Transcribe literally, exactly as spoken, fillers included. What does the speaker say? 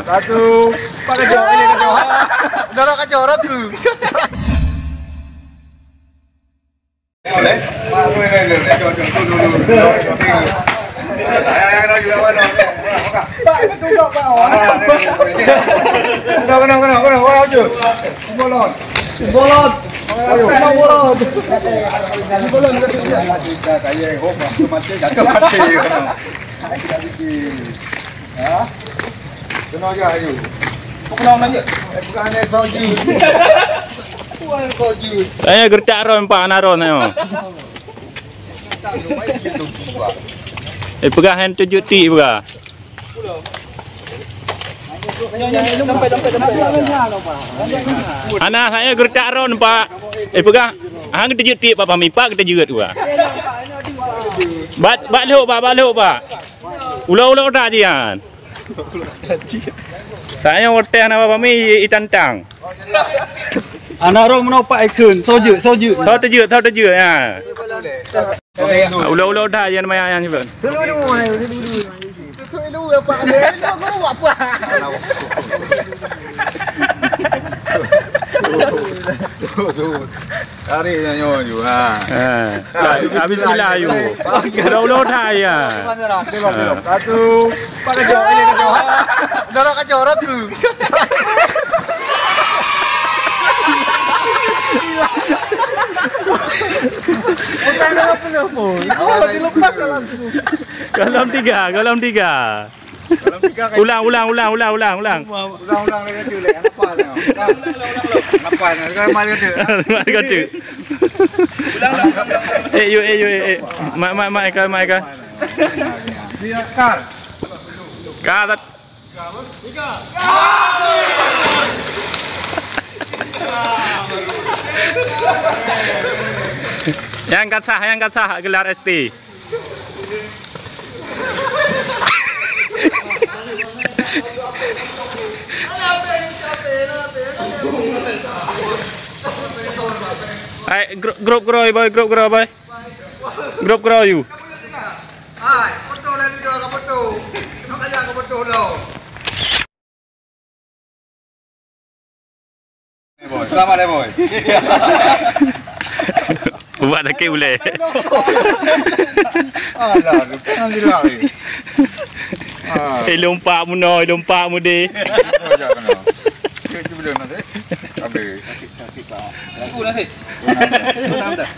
Satu. Pak kacau, ini kacau. Dorong kacau, ratu. Pak, itu enggak, Pak. Kena, kena, kena, kena. Wah, aja. Bolon. Bolon. Ayo. Bolon. Bolon. Mati, jatuh mati. Ya. Kena aja, ayo. Kau pulang aja. Eh, bukan, eh, bau jus. Bukan bau jus. Saya gertak ron, Pak, hana ron, ayo. Eh, peugah han tujuh tik, peugah. Hana, saya gertak ron, Pak. Eh, peugah. Han tujuh tik, Pak Fahmi, Pak, kita jeuet, Pak. Bat, bat lhok, Pak, bat lhok, Pak. Ulo-ulo dah jian. Tanya watèe hana Bami itantang. Anak roh meunopak ikheun, soe jeuet, soe jeuet. Soe teujeuet, soe teujeuet, ya. Ulo-ulo dah jian maya yang ni, Bang. Dulu, dulu, dulu, dulu. Itu, itu apa? Itu apa? Tarik nyoe ju, ha. Ha. Habis gila ayu. Ulo-ulo dah ya. Satu. Pak kacau, ini kacau. Dorong kacau, ratu. Bukan apa-apa. Oh, dilepas dalam tu. Golom tiga, golom tiga. Ulang, ulang, ulang, ulang, ulang, ulang. Ulang, ulang lagi tu, lagi. Apa ni? Apa ni? Sekarang mari tu. Mari tu. Eh, you, eh, you, eh, eh. Mak, mak, mak, Eka, mak, Eka. Dia kal. Kal. Nyang ka sah, nyang ka sah gelar S T. Hai, grup, grup keroy, boy, grup keroy, boy. Grup keroy, you. Boy. Selamat, eh, Boy. Ubat sakit ulèe. Alah, jangan dilari. Ah. Eh, lompat meunoe, lompat mudé. Oh, jangan kena. Cek, cek belum nanti. Habis. Sakit, sakit, Pak. Cikgu nasib. Benar, benar.